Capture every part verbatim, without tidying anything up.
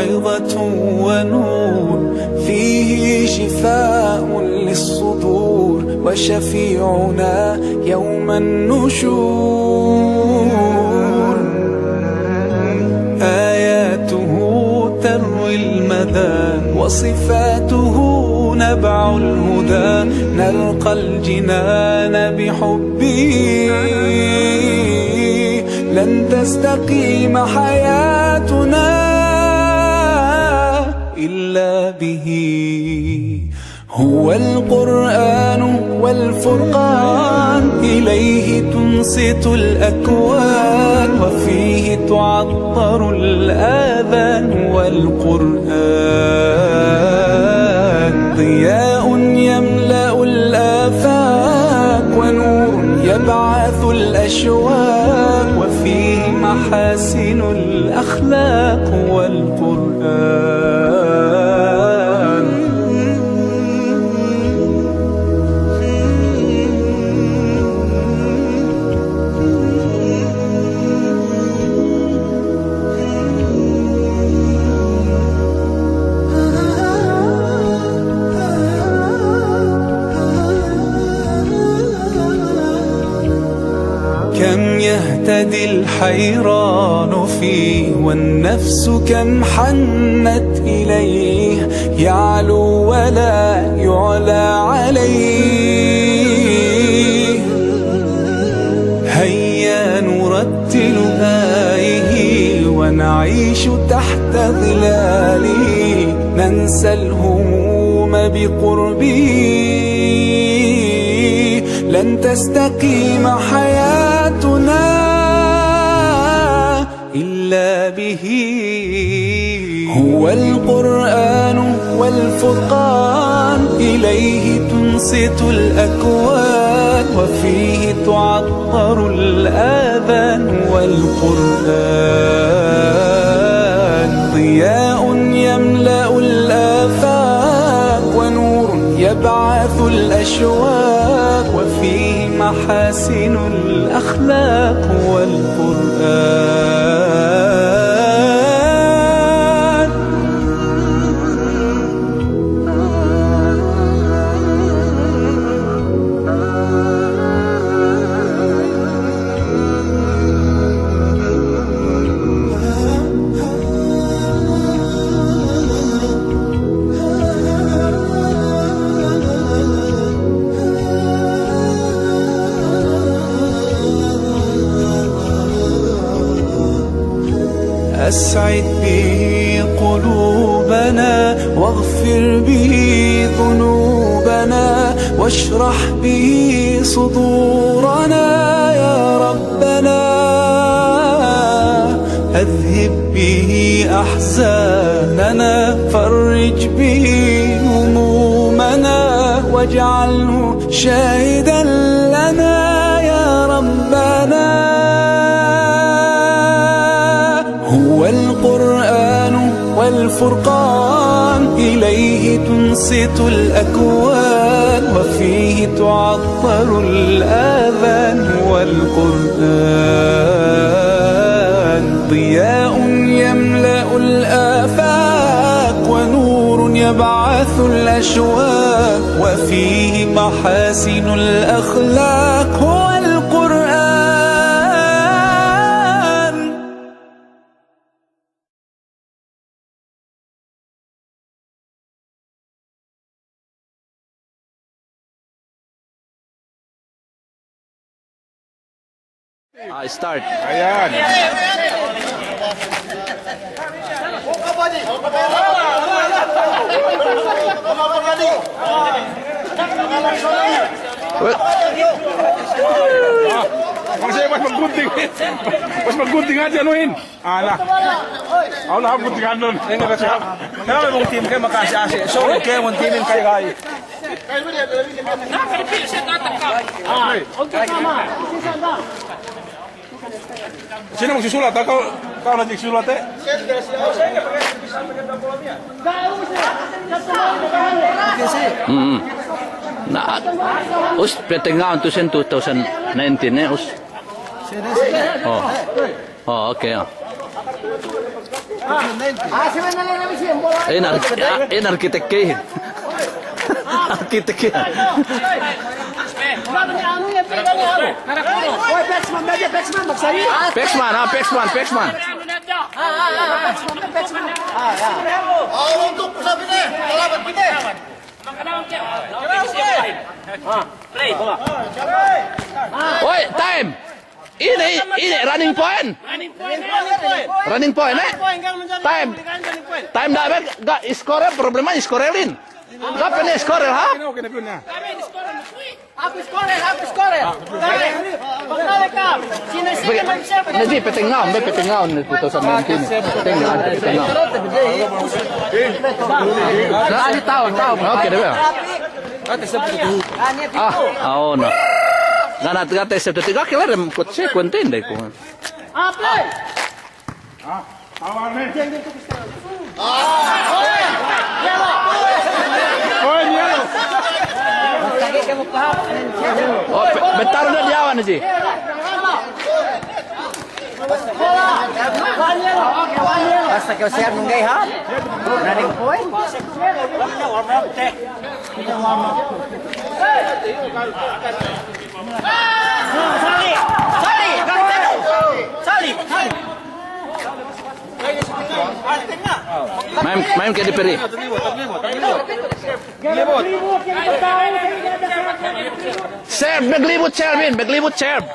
موعظة ونور، فيه شفاء للصدور، وشفيعنا يوم النشور. آياته تروي المدى، وصفاته نبع الهدى، نلقى الجنان بحبه، لن تستقيم حياتنا إلا به. هو القرآن والفرقان، إليه تنصت الأكوان، وفيه تعطر الآذان. والقرآن ضياء يملأ الآفاق، ونور يبعث الأشواق، وفيه محاسن الأخلاق. والقرآن كم يهتدي الحيران فيه، والنفس كم حنت إليه، يعلو ولا يعلى عليه. هيا نرتل آيه، ونعيش تحت ظلاله، ننسى الهموم بقربه، لن تستقيم حياتنا إلا به. هو القرآن والفرقان، إليه تنصت الأكوان، وفيه تعطر الآذان. والقرآن ضياء يملأ الآفاق، ونور يبعث الأشواق، وفيه محاسن الأخلاق. والقرآن أسعد به قلوبنا، واغفر به ذنوبنا، واشرح به صدورنا يا ربنا. أذهب به أحزاننا، فرج به همومنا، واجعله شاهدا لنا يا ربنا. هو القرآن والفرقان، إليه تنصت الأكوان، وفيه تعطر الآذان. والقرآن ضياء يملأ الآفاق، ونور يبعث الأشواق، وفيه محاسن الأخلاق. هو القرآن. Ah, start. Ayan. Well. Ah, masih mas maggunting. Mas maggunting aja, nuhin. Ala. Ala, hapun tingandun. Ini ba siya? Kaya mong team kayo makasi-asi. So, kaya mong team in kayo, kayo. Sino magsusulat? Ako, ako na magsusulat, eh. Mm. Na, us, petengahan tu sen two thousand nineteen, eh, us. Oh. Oh, okay, oh. Inin arki-, inin arkitek ke. Arkitek ke. Pexman, ah, Pexman, Pexman. Oi, time. Inin, inin, running point. Running point, eh? Time. Time da'a be, ga' score, problema score-in. Ga' pe ne score, ha? Na ji, petengawun, be petengawun ne two thousand nineteen. Petengawun, petengawun. Oke, deh, be. Ah, ah, oh, no. Ga' na, ga' te sep te tiga kile dem kot se kuentin deh ku. Oh, be-, betar ne diyawa' ne ji. Basta kew siap nunggu, ha? Running point. Main, main ke di peri. Serve, maglibut serve, Bin, maglibut serve.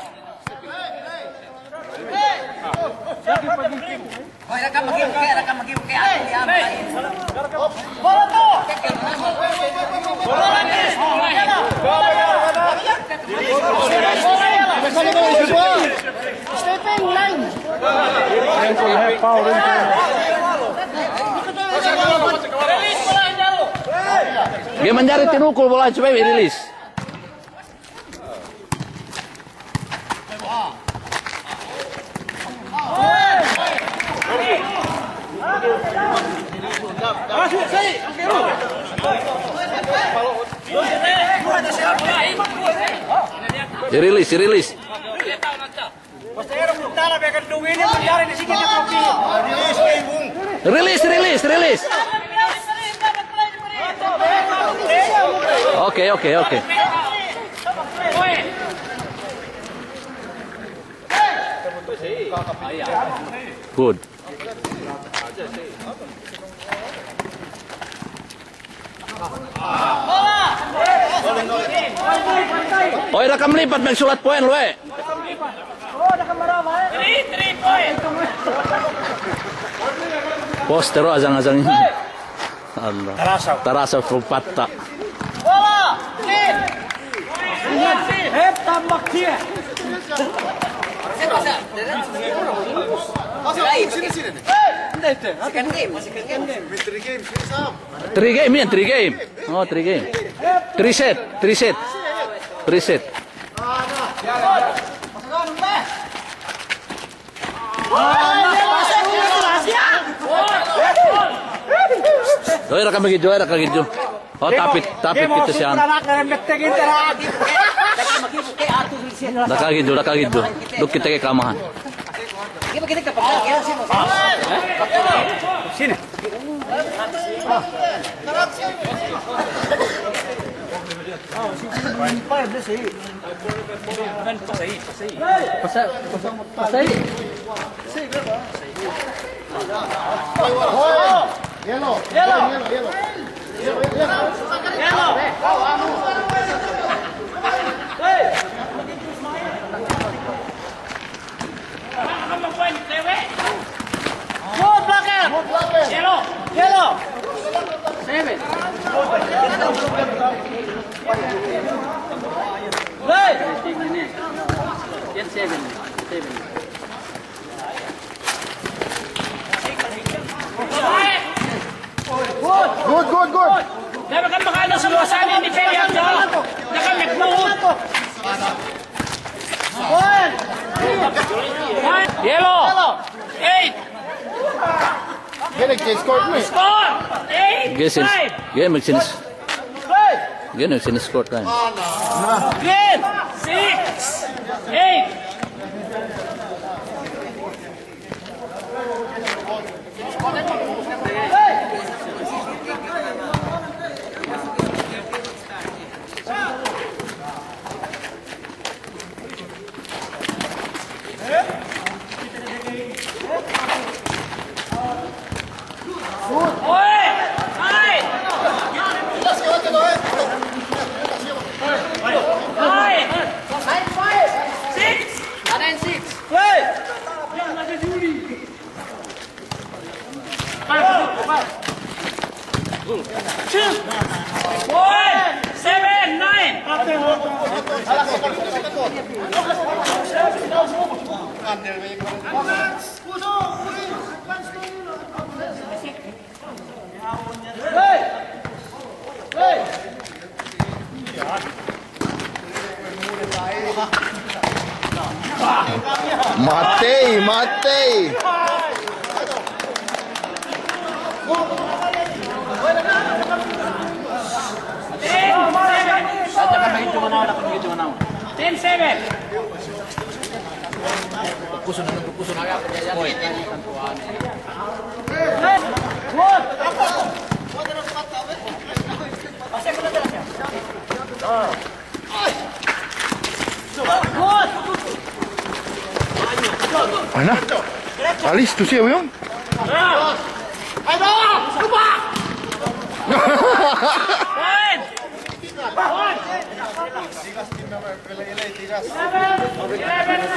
Ga'i manjari tinukul bola, supaya i-release. I-release, i-release. Release, release, release. Oke, oke, oke. Good. Oy, da'a kam lipat, magsulat poin lu, eh. Poster, oh, azang-azang. Allah. Tarasaw. Tarasaw, patta'. Three game, iyan, three game. Oh, three game. Three set, three set. Three set. Oy, da'a kam magidju, oy, da'a kam magidju. Oh, tapit, tapit kite siyan. Da'a kam magidju, da'a kam magidju. Duk kite ke kamahan. Sini. Pasa-, pasa-, pasai. Yellow. Yellow. Yellow, yellow, yellow. Yellow. Good blocker. Good blocker. Yellow. Yellow. Seven. Hey. Yan seven. Seven. Good, good, good. Dapat kan makano sa luwasan ini, pwede ako. Dapat nagbuhok. Yellow. Eight. Gene score, me. Score. Eight, five. Gene, gene, gene. Gene score time. Gene. Six. Eight. Six. Play. One, seven, nine. Matey, matey. Ten seven. Ana? Alis tu siye, Uyong?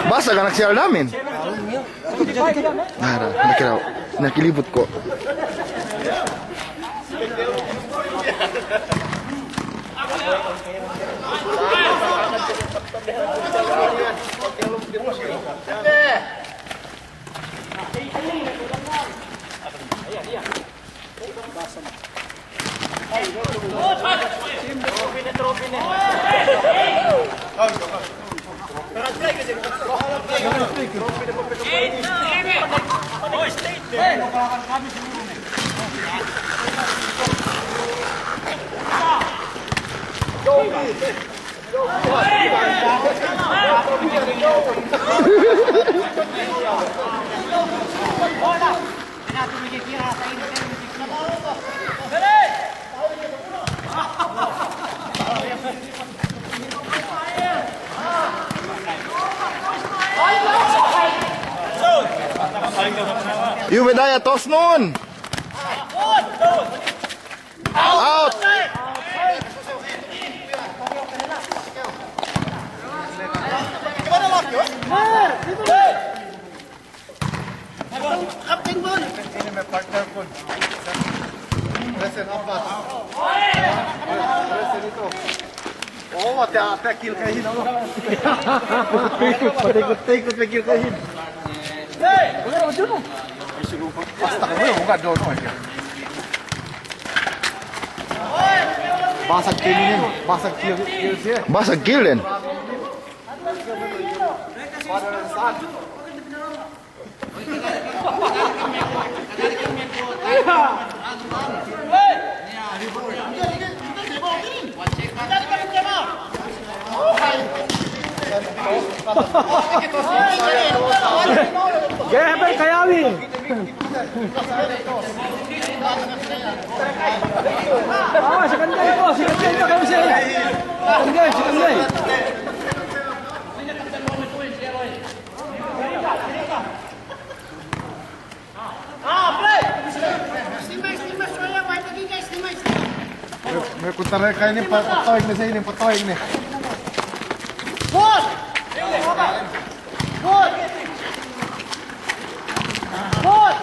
Basa ga' anak si Aldamin? Nara, nakira, nakilibut ko'. Iyu be daya, tos nun. Out. Ini me' partner ko. Resen Abbas. Resen itu. Oh, mate, mate kil kahin, oh. Patikut, patikut, patikut, mate kil kahin. Basta ka, bukan dono aja. Basag kil inin, basag kil, kil siye. Basag kil den. Gaya apa kayawi? Ah, second guy ko, second guy ko, second guy, second guy. Me' kuntara ka inin, pa-, patohig ne sa inin, patohig ne. Good! Good! Good!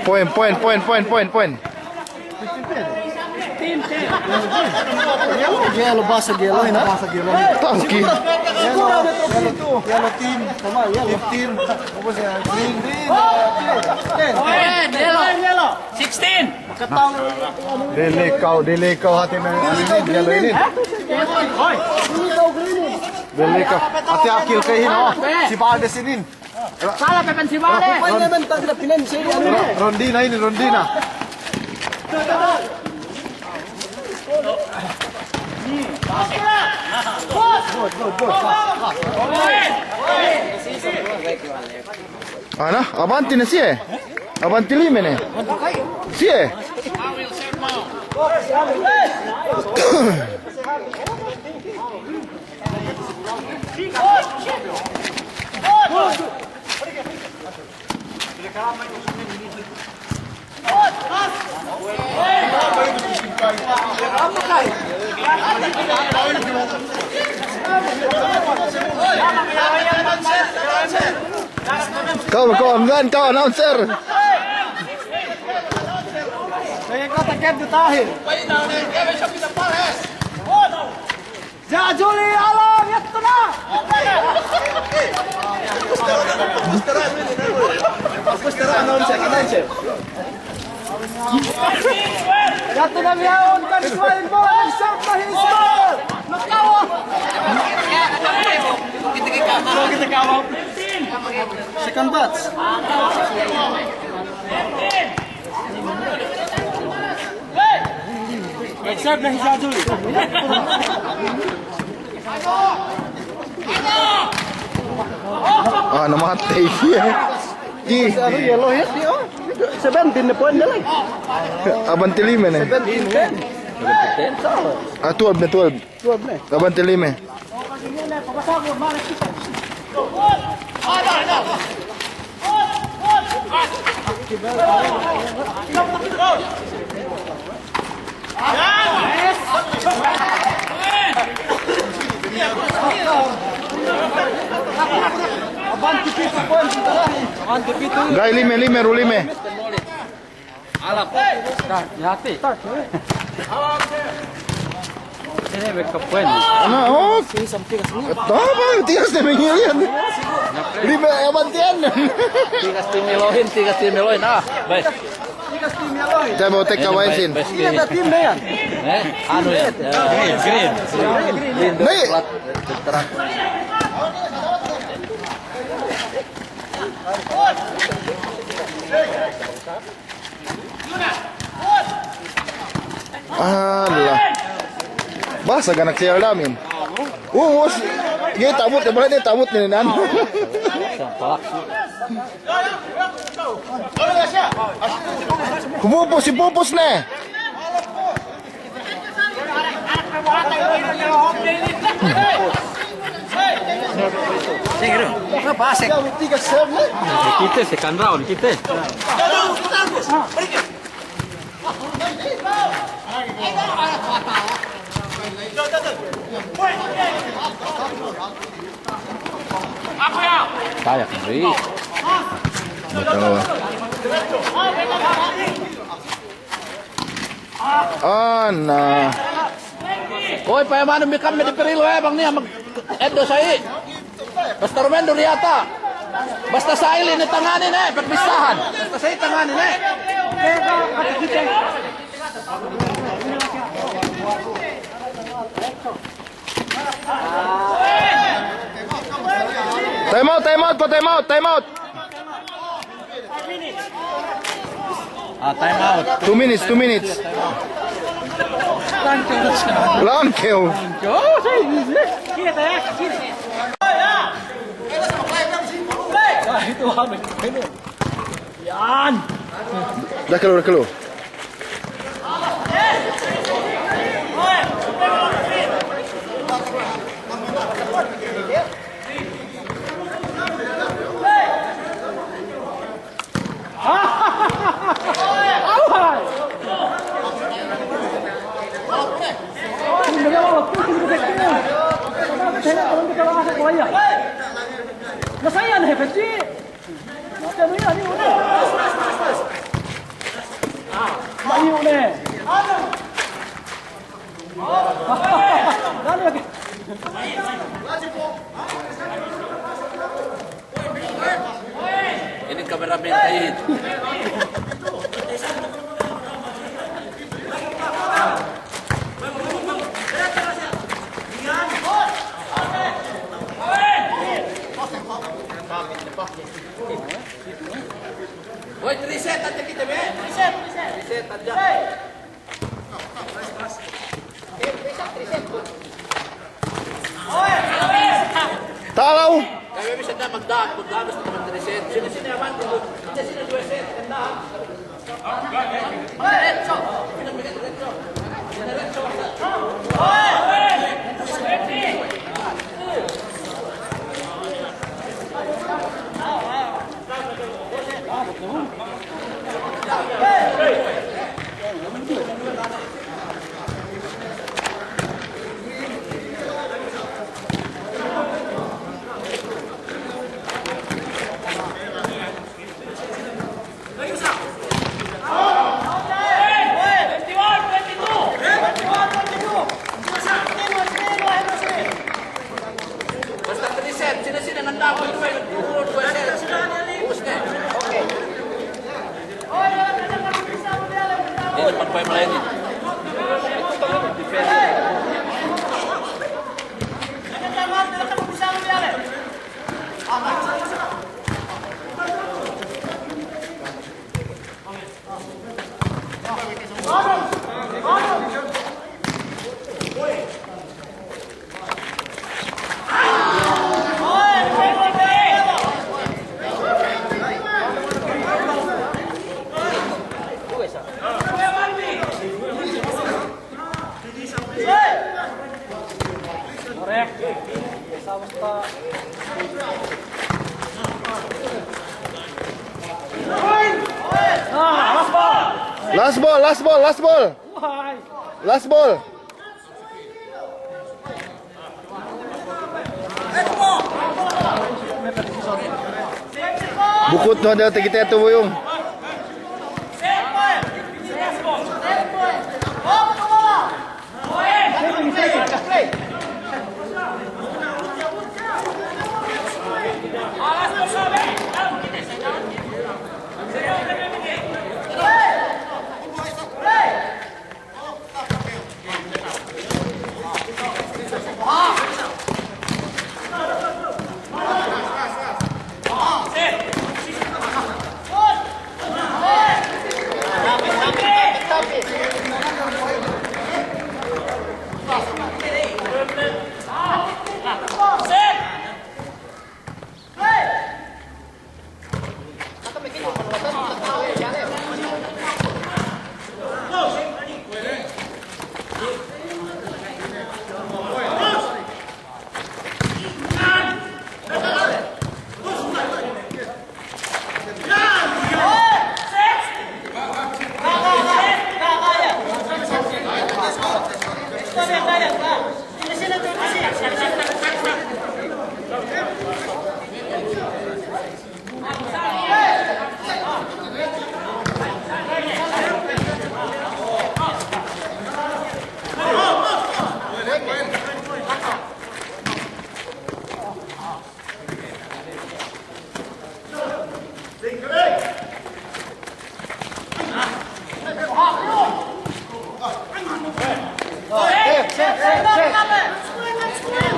Point, point, point. Yellow, basag yellow, ina? Basag yellow. Tangki. Yellow, yellow team. Fifteen. Ubus ya, green. Ten. Ten, yellow. Sixteen. Dili kaw, dili kaw hati me' inin, yellow inin. Dili kaw. Hati akil kahin, oh. Si Valdez inin. Sala pe pan si Valdez. Ro-, Rondina inin, Rondina. Ana, avanti ne siye. Avanti lime ne. Siye. Ka'u, ka'u, amdan, ka'u, announcer. Kaya kata Ken Dutahin. Ja' Juli alam, yattu na! Yattu na miya'an, kan Ismail, bola, nagserve na hi Ismail! Nakawa! Second batch. Nagserve na hi Ja' Juli. Ah, namatey siye. Di. Ano, yellow head, di, oh. Seventeen ne point ne ley. Abante lime ne. Seventeen ten. Ah, twelve ne, twelve. Twelve ne. Abante lime. Ga'i lime, lime, du lime. Alap. Start, hati. Sine be kapten. Ana, oh. Tama, tigas ne mengilian. Lime, abantian. Tigas tim Ilohin, tigas tim Ilohin. Ah, baik. Tigas tim Ilohin. Ta'ibu, teka, baik, baik, baik. Iye, tim ne yan. Eh, anu ya. Green, green. Green. Plat terang. Allah. Basa ga' anak si Aldamin. Ubus. Iye, ta'abut, iye, ta'abut ne nan. Pupus, si Pupus ne. Kite second round, kite. Kaya kari. Betul. Ana. Oy, payamanu bi kami di Pirilu, eh, bang niya' mag-eddo sa'i. Basta rumendu diyata'. Basta sa'ili ne tanganin, eh, pagbistahan. Basta sa'i tanganin, eh. Time out, time out, pa time out, time out. Ah, time out. Two minutes, two minutes. Langkew. Langkew. Yan. Dah keluar, keluar. Ini kameramen kain. Boy, three set hadja kite, be. Three set, three set. Three set hadja. Talaw. Kami bisa dapat dah, dapat dah, bisa dapat three set. Sini, sini, aman dulu. Kita sini dua set, kena. Basta pede set, sine-sine nandang, due, due, due set. Ubus ne. Oke. Ini depan pemain ini. Last ball, last ball, last ball. Last ball. Bukut tu ada, kite tu buyung.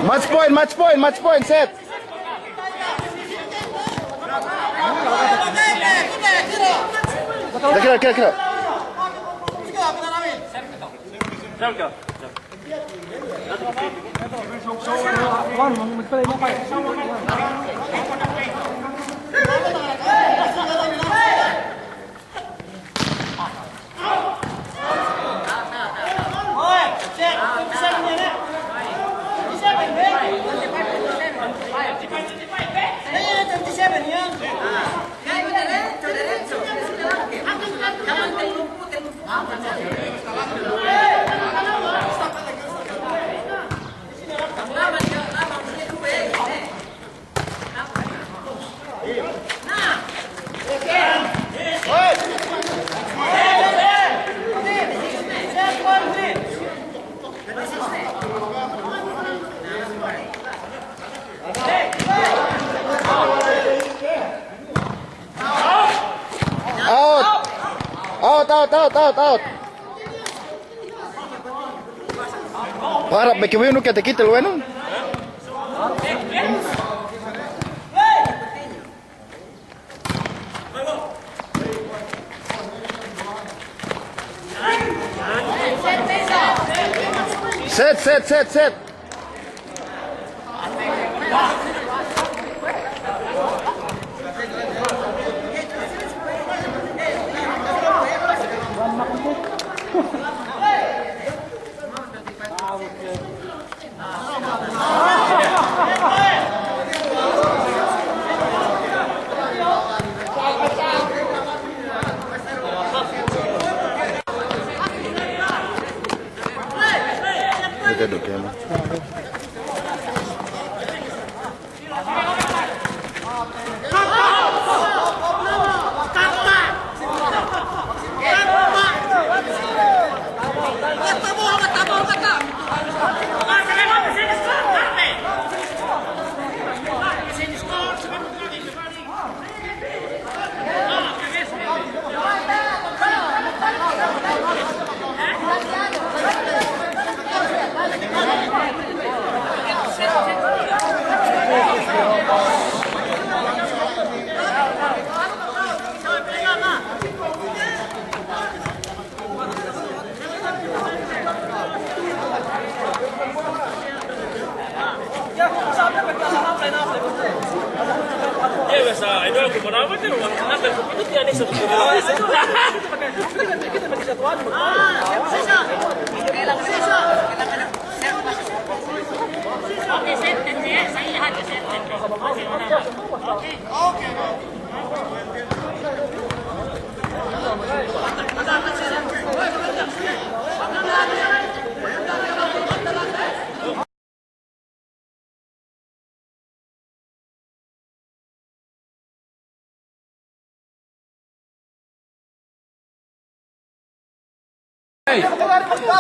Match point, match point, match point, set. Kira, kira, kira. Out! Out, out, out, out, out! Para' be ke wenu kite-kite lu wenu. Set, set, set, set. Hey,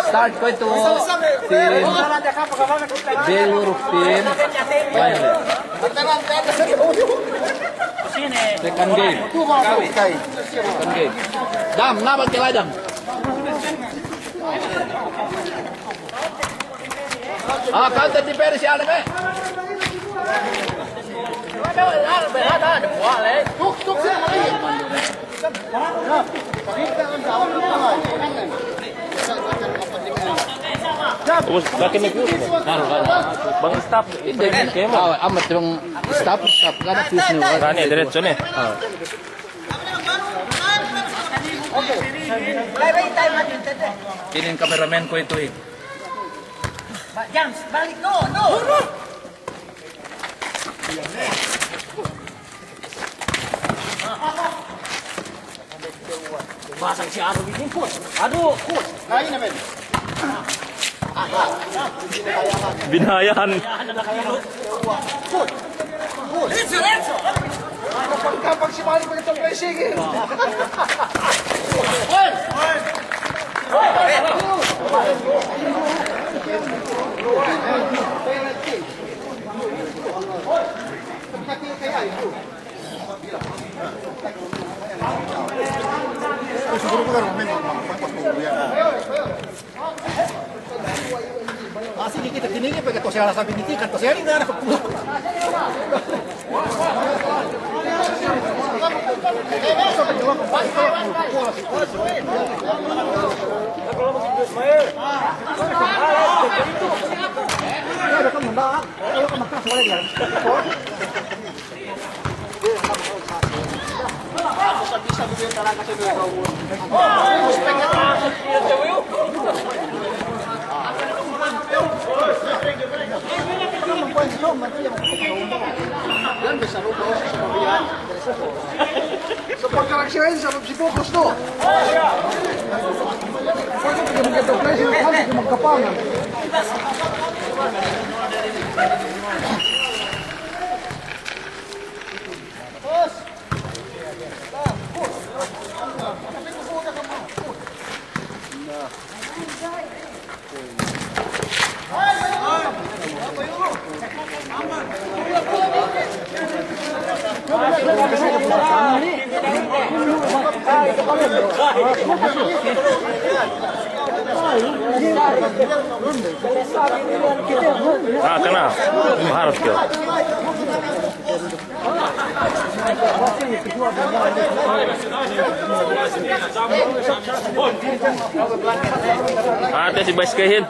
start kuwe'itu team Belur, team Violet. Second game. Second game. Dam, nabag kila dam. Ah, counter defense si Alem, eh. Ubus, laki ni fuse ne. Bang stop. Inde, kema. Ah, amat bang stop, stop. Kana fuse ne. Kana diretso ne. Ah. Inin cameraman kuwe'itu, eh. Ba-, James, balik, no, no. Basag si Adu ini, Put. Adu, Put. Kain, men. Binayan. Put. Put. Kapag, kapag si Mali, pag ito, pressing, eh. Asli dikit, tinigi pegge' tosela sabi dikit, kan tosela ini na pagpuluk. Sa pagkaraksiyahin, sa pagsipokus, no? Pwede ka magkataw, guys, yung kami, yung magkapangan. Ah, kana. Maharap ka. Ate si Bas Kahin.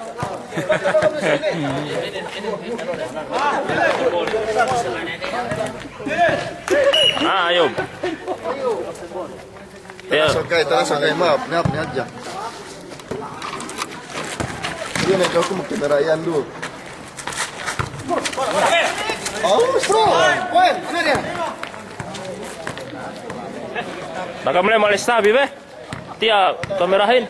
Ah, Ayub. Iya. Taras, okay, taras, okay, maap, maap, niya' hadja. Iye ne, aku magkamera iyan du. Oh, bro, Wen, ano niya'? Nakamle malis tabi be. Tiya' kamerahin.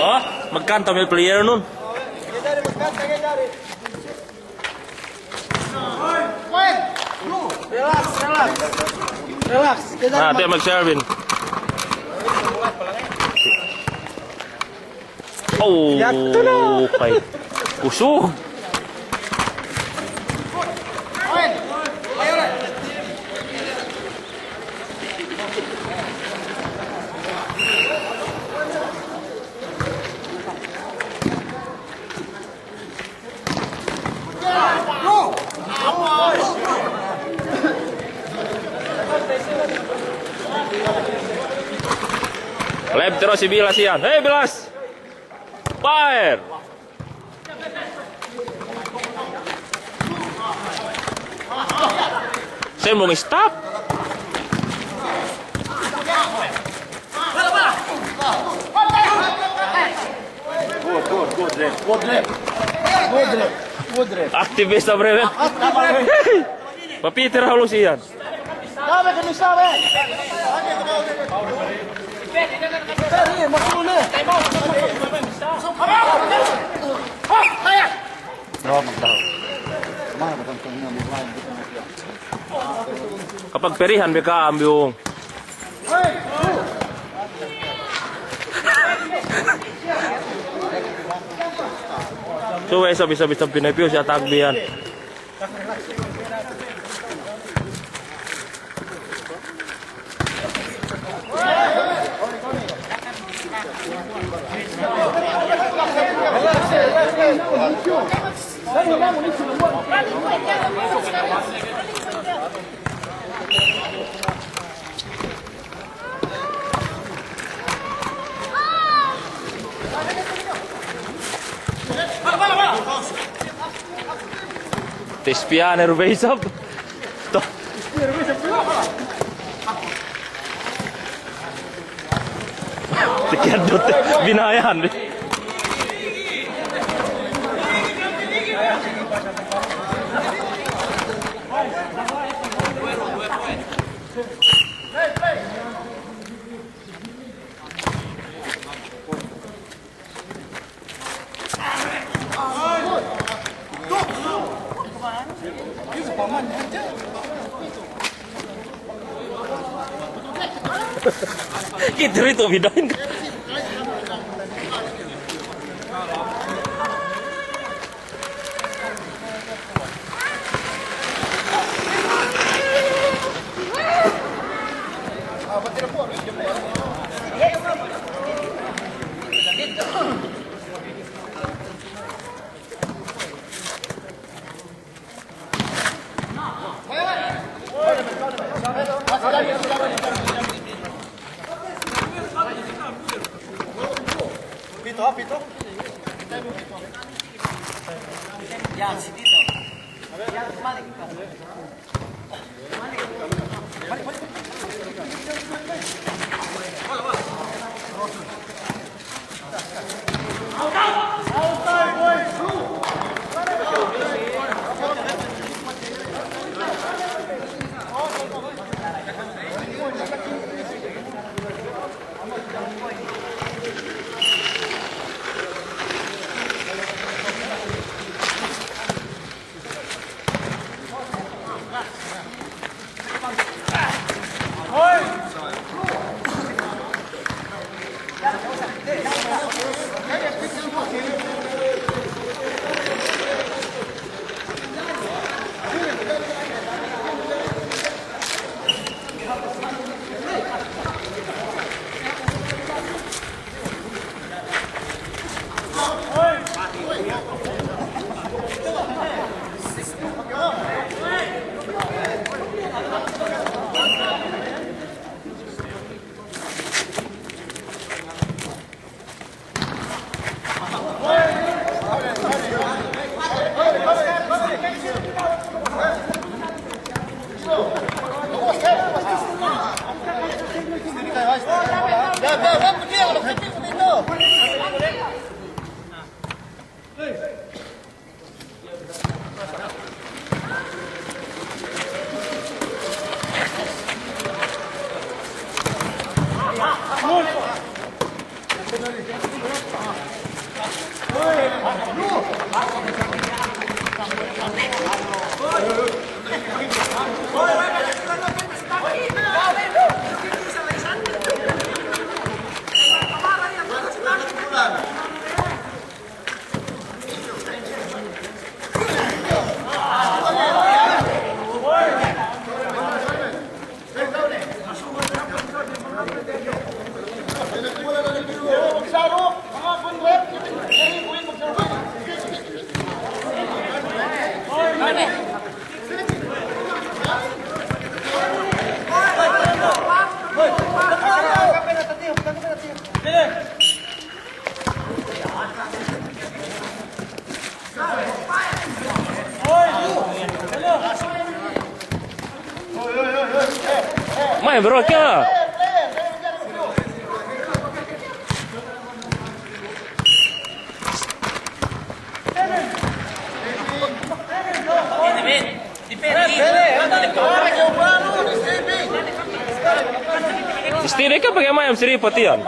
Oh, magkanta me' player nun. Relax, relax. Relax. Na, tiya' mag-serving. Oh, kay kusug. Left terus si Bilas iyan. Hey, Bilas! Fire! Sembong stop. Good, good, good rep, good rep. Good rep, good rep. Active sa, bre. Active. Papitera halos iyan. Kapag perihan bi ka'am biyung. So, we' isab, isab, isab pinapiyu si atag biyan. Tispiyane du be isab. Tikiyan dute binayan. Kite du itu bidahin. Pito, pito. Yan, si Tito. Yan, balik ka. Main, bro, kaya. Istirik ka pegge' mayam si Ripot iyan.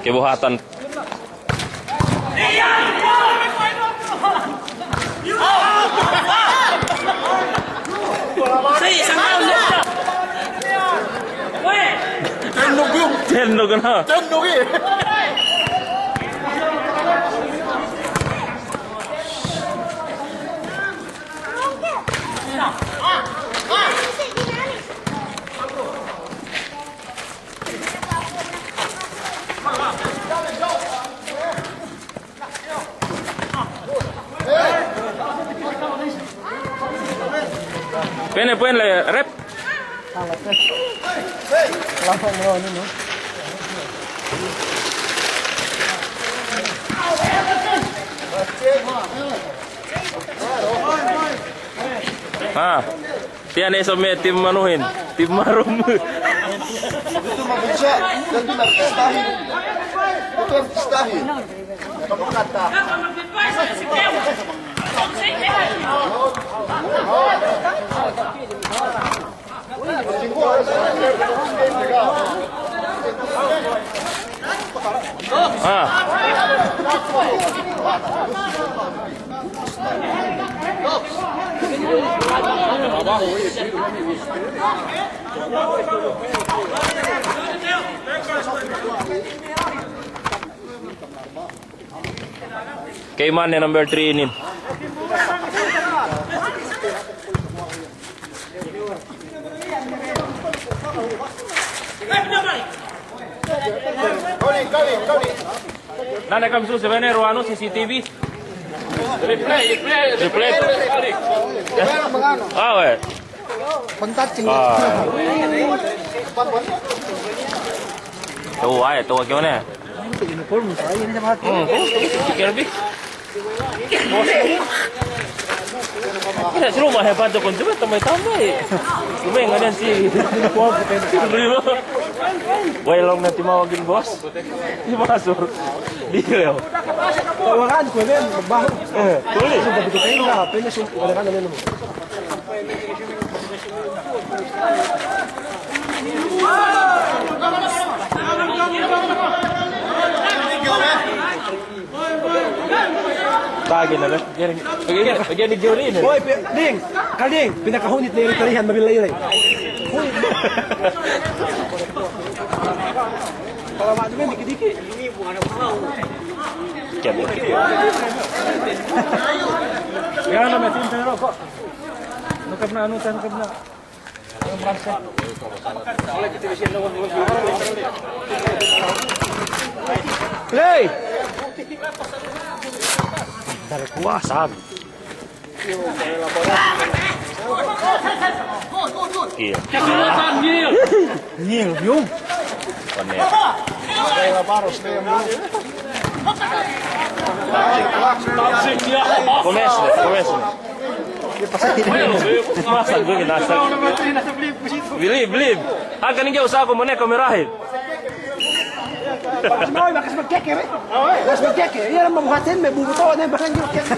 Kebuhatan. Tendog, tendog na. Tendog, eh. Pene puen le rep. Ah. Tiya' ne isab me' tim anuhin, tim Marum. Itu mabudja, itu artistahin. Itu artistahin. Ah. Kay mane number three inin. Nane kam suse bene ruwanu C C T V. Replay, replay, replay. Replay. Ah, we. Pantat sing. Ah. Tuwa, eh, tuwa gimana? Uniform, saya ini sama. Hmm, tuwa, tuwa, si Kirby. Ina, si luma' hebat tu, kon, cuma tambay-tambay. Luma' nganan si. Wa'y long na timawagin, boss. Di masuk. Di leo. Tawagan ko din, baho. Eh, tuli. Sa bago kayo na, pwede sa wala ka na rin mo. Tagi na, be. Gini, gini, gini, gini. Boy, pe-, Ding, Kal Ding, pinakahunit na iri-irihan, mabila iri. Hunit. Palaman naman, dikit-dikit. Yan na, metin tayo, ko. Nukab na, anu, nukab na. Play! Dal kuwasan. Iya. Nil, yung. Panel. Kumes, kumes. Masa gua kena asal. Bilib, bilib. Hangkan inggih usaha ku mone kamerahin. Bakas magkeke, be. Bakas magkeke. Iya, mabuhatin, me bubuto, ne, bakas magkeke.